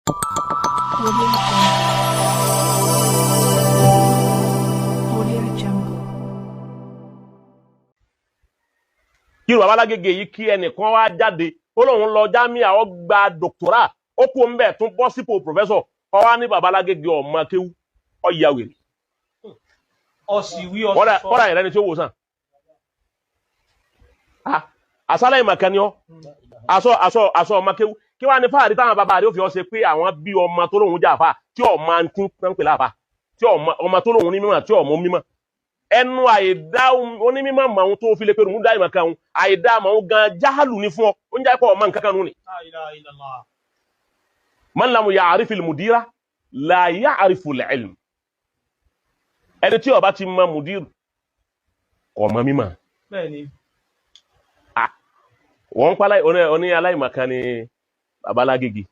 Audio Jungle. Audio Jungle. Kí irú babalágége yìí, kí ẹnìkan wá jáde ó lóun lọ jámíà, ó gba doctorat, ó kú ń bẹ̀ tún bọ́ sípò professor, ó wá ní babalágége ọmọ kéwú, ó ya wèrè. Ọsì wí, ọsì kọ́dà sọ. Kọ́dà ìrẹ́ni tí ó wò sàn. Ah, àsálẹ̀ ìmọ̀kan ni ọ́, aṣọ aṣọ aṣọ ọmọ kéwú. Kí wàá ní fáàrí táwọn bàbá rẹ̀ ó fi ọ́ ṣe pé àwọn bí ọmọ tó lóun jà fà tí ọmọ tí ń pè láàfà, tí ọmọ tó lóun ní mímọ̀, tí ọmọ mímọ̀ ẹnu àìdá onímọ̀ mọ̀ ohun tó fi lè pé òun dá ìmọ̀ kan òun àìdá mọ̀ ohun gan jáhálù ní fún ọ, ó ń jẹ́ pé ọmọ nǹkan kan nù ni. La ilaha illallah. Man lam ya'rifil mudira la ya'riful ilm. Ẹni tí ó bá ti mọ mudir kò mọ mímọ̀. Bẹ́ẹ̀ni. Wọ́n ń pa oní aláìmọ̀kan ni babalágége,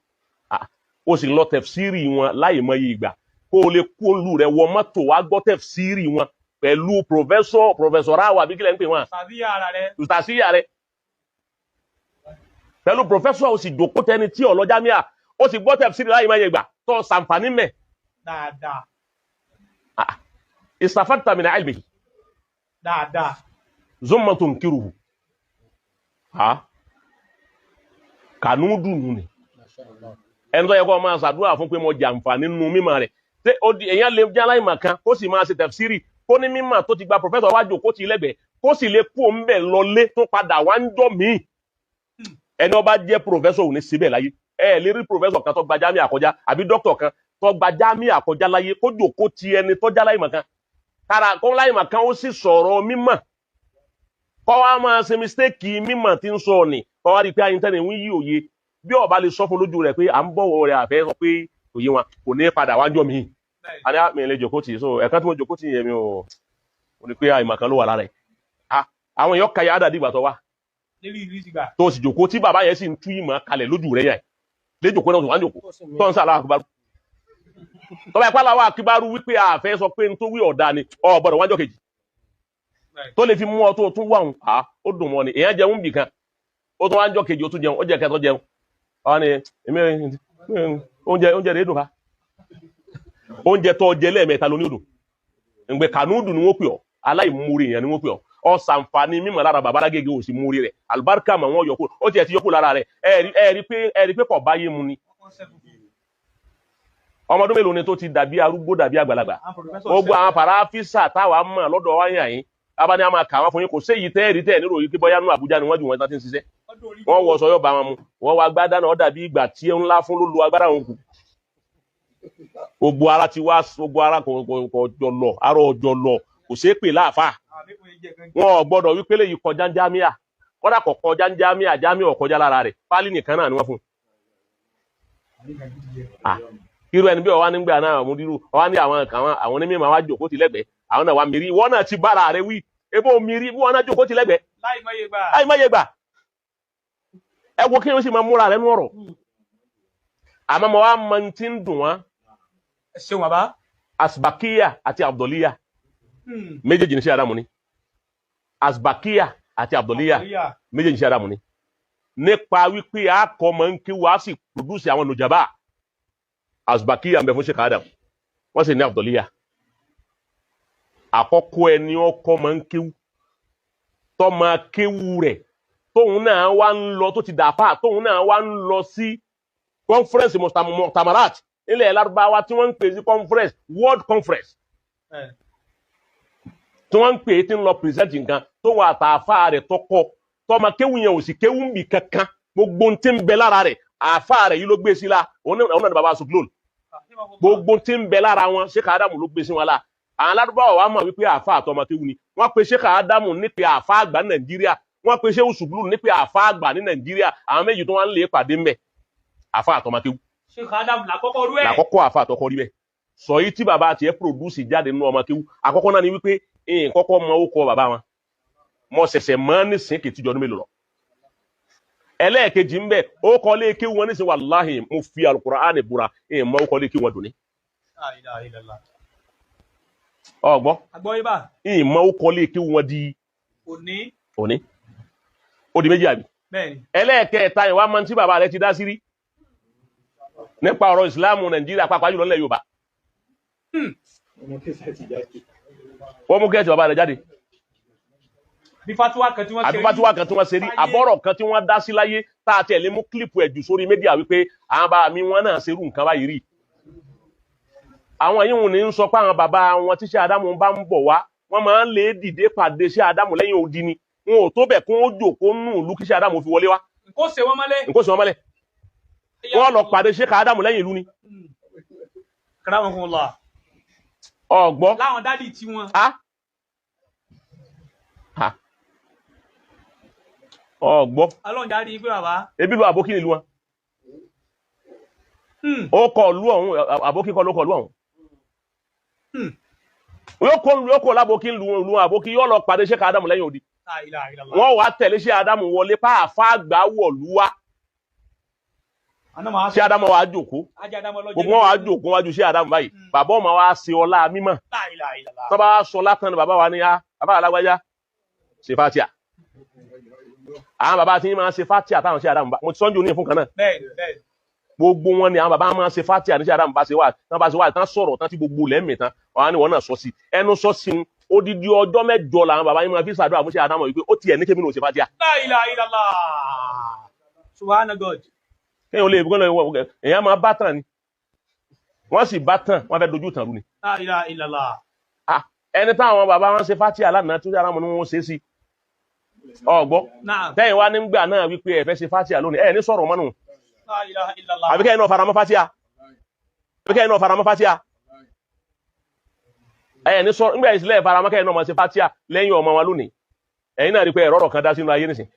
ó sì lọ tẹ̀fsírì wọn láì mọye ìgbà kó o lè kó olú rẹ̀ wọ mọ́tò wá gbọ́ tẹ̀fsírì wọn pẹ̀lú professor ráwà bí kílẹ̀ ń pè wọ́n. Tàbí ara rẹ. Tùtàsíyà rẹ̀ pẹ̀lú professor, ó sì jòkó tẹni tí ó lọ jámíà, ó sì gbọ́ tẹ̀fsírì láì mọye ìgbà tó sàǹfààní mẹ́. Dáadáa. Istafadta min ilmihi. Dáadáa. Zumma tunkiruhu ha kànú dùnú ni ẹni tó yẹ kó máa ṣàdúrà fún pé mo jàǹfààní nínú mímọ̀ rẹ̀. Ṣé ó di èèyàn lè jẹ́ aláìmọ̀ kan kó sì máa ṣe tẹ̀fsírì, kó ní mímọ̀ tó ti gba professor wájú, kó ti lẹ́gbẹ̀ẹ́, kó sì lè kú òun bẹ̀ lọlé tó padà wá ń jọ míì? Ẹni ó bá jẹ́ professor ò ní síbẹ̀ láyé. Ẹ lè rí professor kan tó gba jámíà kọjá àbí doctor kan tó gba jámíà kọjá láyé kó jòkó ti ẹni tó já láìmọ̀ kan kára kó láìmọ̀ kan ó sì sọ̀rọ̀ mímọ̀, kọ́ wa máa ṣe mistake mímọ̀ tí ń sọ ni, kọ́ wa rí i pé ayíntẹ́ni ń yí òye bí ọba lè sọ fún lójú rẹ̀ pé à ń bọ̀wọ̀ rẹ̀, àfẹ́ sọ pé òye wọn kò ní padà wájọ́ mi. Bẹ́ẹ̀ni. A ní àmì ilé jòkó tì í, so ẹ̀ka tí mo jòkó tì í yẹn mi ò ní pé àìmọ̀ kan ló wà lára ẹ̀. Àwọn èèyàn kaya àdàdì ìgbà tó wá Lérí ìlú ti gbà. tó sì jòkó tí bàbá yẹn sì ń tú ìmọ̀ kalẹ̀ lójú rẹ̀ yẹn lé jòkó náà tó wá ń jòkó tó ń sàlá àkúbárú tọ́ba ìpá làwọn àkúbárú wípé àfẹ́ sọ pé n tó wí ọ̀dà ni ọ̀ gbọ́dọ̀ wájọ́ kejì tó lè fi mú ọ tó tún wà ń à ó dùn mọ́ ni. Èèyàn jẹun bì kan, ó tún wá ń jọ kejì, ó tún jẹun, ó jẹ kẹtọ jẹun, ọ ni èmi oúnjẹ rèé dùn fa oúnjẹ tó jẹ lẹ́ẹ̀mẹ́ta ló ní odò ǹgbẹ kànúdù ni wọ́n pè ọ́, aláìmúre èèyàn ni wọ́n pè ọ́. Ọ sànfàní mímọ̀ lára bàbá alágége, ò sì múre rẹ̀, àlùbáríkà mà wọ́n yọkú, ó tiẹ̀ ti yọkú lára rẹ̀. Ẹ rí pé kò báyé mu ni. Ọmọ ọdún mélòó ni tó ti dàbí arúgbó, dàbí àgbàlagbà? Gbogbo àwọn pàráfísà táwa mọ̀ lọ́dọ̀ wáyà yín abáni a máa kà wọ́n fún yín, kò séyìí tẹ́ẹ̀rí tẹ́ẹ̀ nírò yìí pé bóyá nínú Àbújá ni wọ́n jù wọ́n tán ti ń ṣiṣẹ́. Wọ́n wọ sọ yóò bá wọn mu, wọ́n wá gbádá náà dàbí ìgbà tí ńlá fún ló lo agbára òun kù. Gbogbo ara ti wá, gbogbo ara kò jọ lọ, ara ọjọ́ lọ, kò ṣeé pè láàfáà. Wọn ò gbọ́dọ̀ wípé lè yí kọjá jámíà, kódà kò kọjá jámíà, jámíà ò kọjá lára rẹ̀, pálí nìkan náà ni wọ́n fún un. Irú ẹni bí ọwá nígbà náà mú dírú ọwá ní àwọn kan, àwọn onímọ̀ wá jòkó ti lẹ́gbẹ̀ẹ́, àwọn náà wá mírí, ìwọ náà ti bára rẹ wí ebó mírí, ìwọ náà jòkó ti lẹ́gbẹ̀ẹ́. Láì mọye gbà. Láì mọye gbà. Ẹ wo kí o sì máa múra rẹ nú ọ̀rọ̀. Àmọ́ mo wá mọ ti ń dùn wọ́n. Ẹ ṣeun bàbá. Asbakiya àti Abdoliya méjèèjì ní sí Adamu ni. Asbakiya àti Abdoliya méjèèjì ní sí Adamu ni. Nípa wípé a kọ́ mọ̀ ń kí wàá sì pòdúsì àwọn nùjàbá. Asbakiya ń bẹ fún Sheikh Adam, wọ́n sì ní Abdoliya. Àkọ́kọ́ ẹni ọkọ máa ń kéwú tọ́ máa kéwú rẹ̀ tóun náà wá ń lọ tó ti dàáfà, tóun náà wá ń lọ sí conference mọ̀tàmárát nílẹ̀ Lárúbáwá tí wọ́n ń pè sí conference, world conference, tí wọ́n ń pè é tí ń lọ present nǹkan tóun àtàfà rẹ̀ tọkọ tọ́ máa kéwú yẹn ò sì kéwú ń bì kankan, gbogbo tí ń bẹ lára rẹ̀ àfà rẹ̀ yìí ló gbé sí la, òun náà ní baba Suglol, gbogbo tí ń bẹ lára wọn Sheikh Adamu ló gbé sí wọn la. Àwọn aládùúgbò wa mọ̀ wípé àfa àtọmọkéwu ni wọ́n pe Sheikh Adamu ní pé àfa àgbà ní Nàìjíríà, wọ́n pe Sheikh Suglol ní pé àfa àgbà ní Nàìjíríà, àwọn méjì tó wọ́n ń lè pàdé mbẹ̀ àfa àtọmọkéwu. Sheikh Adamu làkọ́kọ́ rú ẹ̀. Làkọ́kọ́ àfa àtọkọ́ rí bẹ́ẹ̀. Sọ yìí tí bàbá tiẹ̀ pòdúsì jáde nínú ọmọkéwu àkọ́kọ́ náà ni wípé ìyìn kọ́kọ́ mọ ó kọ bàbá wọn mọ ṣẹ̀ṣẹ̀ mọ́ nísìn kìtì jọdún mélòó lọ. Ẹlẹ́ẹ̀kejì ń bẹ ó kọ́ lé kéwu wọn nísìn, wàláhì mo fi Al-Qur'ani búra, ìyìn mọ ó kọ́ lé kéwu wọn dùn ní. Ọgbọ́n ìmọ̀ ó kọ́ lé kéwu wọn di òní ó di méjì àbí. Ẹlẹ́ẹ̀kẹta ìwà máa ń tí bàbá rẹ ti dá sí rí. Nípa ọ̀rọ̀ ìsìláàmù Nàìjíríà pàápàá jùlọ nílẹ̀ Yorùbá. Wọ́n mú kẹ́sì bàbá rẹ̀ jáde. Bí fatuwa kan tí wọ́n ṣe Àbí fatiwa kan tí wọ́n ṣe rí, àbọ̀rọ̀ kan tí wọ́n dá sí láyé tá a tiẹ̀ lè mú kílípù ẹ̀ jù sórí mídíà wípé àwọn bàbá mi wọn náà ṣerú nǹkan báyìí rí. Àwọn yìí ní ń sọ pé àwọn bàbá wọn tíṣẹ́ Ádámù bá ń bọ̀ wá, wọ́n máa ń lè dìde pàdé ṣé Ádámù lẹ́yìn odi ni. Wọn ò tó bẹ̀ kó ó jòkó nù ìlú kí ṣé Ádámù fi wọlé wá. Nǹkó ṣe wọ́n mọ́lẹ̀. Nǹkó ṣe wọ́n mọ́lẹ̀. Wọ́n lọ pàdé ṣé Ádámù lẹ́yìn ìlú ni. Karamakumullah. Ọ̀gbọ́. Láwọn dádì tí wọn. Ọ̀gbọ́. Ọlọ́run jáde pé bàbá. Ebi lu àbókí nílùú wọn. Ó kọ ìlú ọ̀hún, àbókí kọ́ ló kọ ìlú ọ̀hún. Yóò kó lábókí lu àbókí, yóò lọ pàdé ṣé Ádámù lẹ́yìn odi. Wọ́n wá tẹ̀lé ṣé Ádámù wọlé pàáfà àgbà wọ̀lú wá. Ṣé Ádámù wàá jòkó. Gbogbo wọn wàá jòkó wájú ṣé Ádámù báyìí. Bàbá ọmọ wa ṣe ọlá mímọ́. Tọ́ bá sọ látàn ni bàbá wa ní á, bàbá alágbájá ṣe fàtíà. Àwọn bàbá tí máa ṣe fàtíà táwọn ṣe Ádámù bá. Mo ti sọ́njú ní fún kan náà. Gbogbo wọn ni àwọn bàbá máa ṣe fàtíà ní ṣe Ádámù bá ṣe wà, tán bá ṣe wà, tán sọ̀rọ̀ tán tí gbogbo lẹ́mìí tán, wọn á ní wọn náà sọ sí. Ẹnu sọ sí un, odidi ọjọ́ mẹ́jọ làwọn bàbá yín máa fi ṣàdúrà fún ṣe Ádámù wípé ó tiẹ̀ ní kébìnrin ò ṣe fàtíà. La ilaha illallah. Subhana God. Kéèyàn lè gbọ́n lọ, èèyàn máa bá tàn ni. Wọ́n sì bá tàn, wọ́n fẹ́ dojú tàn rú ni. La ilaha illallah. Ẹni táwọn bàbá wọn ṣe fàtíà lánàá tó yára mọ́ ni wọ́n ṣe sí. Ọ̀gbọ́. Tẹ́yìn wá nígbà náà wípé ẹ fẹ́ ṣe fàtíà lónìí, ẹ ní sọ̀rọ̀ mọ́nù. La ilaha illallah. Àbí kẹ́yìn náà faramọ́ fàtíà. Àbí kẹ́yìn náà faramọ́ fàtíà. Ẹ ní sọ̀rọ̀ nígbà ìsìlẹ̀ faramọ́ kẹ́yìn náà máa ṣe fàtíà lẹ́yìn ọmọ wa lónìí. Ẹ̀yin náà rí pé ẹ̀rọ ọ̀rọ̀ kan dá sínú ayé nísìn.